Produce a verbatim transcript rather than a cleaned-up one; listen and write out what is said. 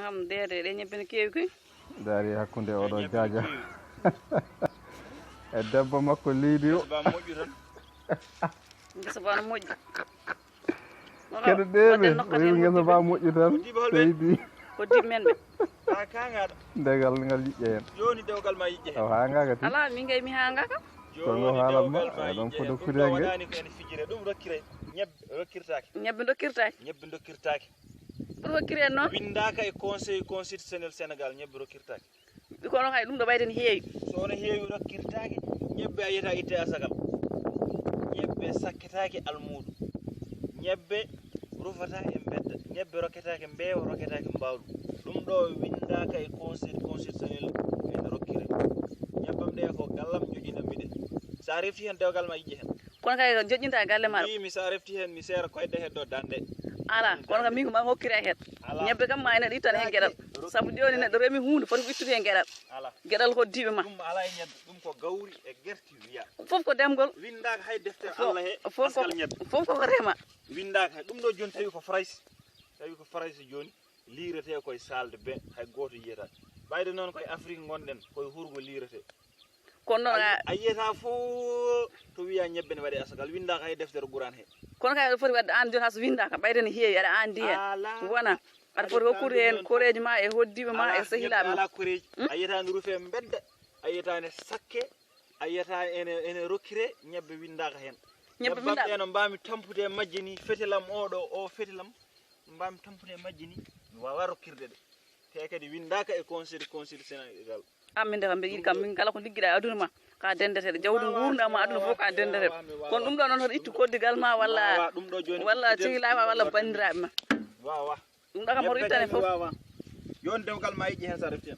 Am deede ɗe ñebbe no keewi koy. Daari hakkunde oɗo jaaja e debbo makko liidiyo. Ngesa ba no moƴƴi. Kede ɗeɓe o wi ngesa ba moƴƴi tan seydi. Ko diɓe men ɓe. Ndegal ngal yiƴƴe hen. Joni dewgal ma yiƴƴe hen. Awa ha ngaka ti. Ala min kay mi ha ngaka. Kono haalatma eɗon foti hokkude hen kay. Ɗum rokkire ñebbe rokkirtaki. Ñebbe dokkirtaki. Ñebbe dokkirtaki. Pour hokkire noon. Windaka e conseil constitutionnel Sénégal ñebbe rokkirtaki. Kono kay ɗum ɗo ɓayde ne heewi. So ono heewi rokkirtaki ñebbe a yiyata itte asagal. Ñebbe sakketaki almuudo. Ñebbe rufata e mbedda. Ñebbe rokketaki mbeewa rokketaki mbawdu. Ɗum ɗo windaka e conseil constitutionnel en rokkire. Ñebbam ɗe ko gallam joƴinammi ɗe. Sa refti hen dewgal ma yiƴƴe hen. Kono kay joƴƴinta e galle maɗa. Mbimi sa refti hen mi seera koyɗe heddo dande. Ala kono kam min ko ma hokkira hen. Ñebbe kam ma ene ittan hen geɗal. Sabu joni neɗɗo remi hunde foti ko ittude hen geɗal. Geɗal ko diɓe ma. Ɗum ala e ñebbe ɗum ko gawri e gerti wiya. Fof ko demgol. Windaka hay deftere Allah he. Fof ko fof ko rema. Windaka hay ɗum ɗo joni tawi ko Farayse. Tawi ko Farayse joni. Liirete koye salle de bain hay gooto yiyata. Ɓayde noon koye Afrique ngonɗen koye hurgo liirete. Kono noon a yiyata fof to wiya ñebbe ne waɗe asagal winndaka hay deftere Quraan he. Kono kay aɗa foti waɗde aan jooni has winndaka ɓayde ne heewi aɗa anndi heen wona aɗa foti hokkude heen koreeji ma e hoddiiɓe ma e sehilaaɓe ma. Ala koreeji a yiyata ne rufe mbedda a yiyata ne sakke a yiyata ene ene rokkire ñebbe winndaka heen. Ñebbe winndaka ene mbaami tampude e majje ni fetilam oɗo o fetilam. Mbami tampude e majji ni mi wawa rokkirde ɗe te kadi windaka e conseil conseil sénégal. An min de kam mbeɗa yiɗi kam min kala ko liggiɗa e aduna ma ka dendeteɗe jawdi gurdam ma aduna fof ka dendeteɗe kono ɗum ɗo noon hoto ittu koddigal ma walla walla sehilaaɓe ma walla bandiraɓe ma wawa ɗum ɗo kam hoto ittane fof wawa yon dewgal ma yiƴƴi hen sa refti hen.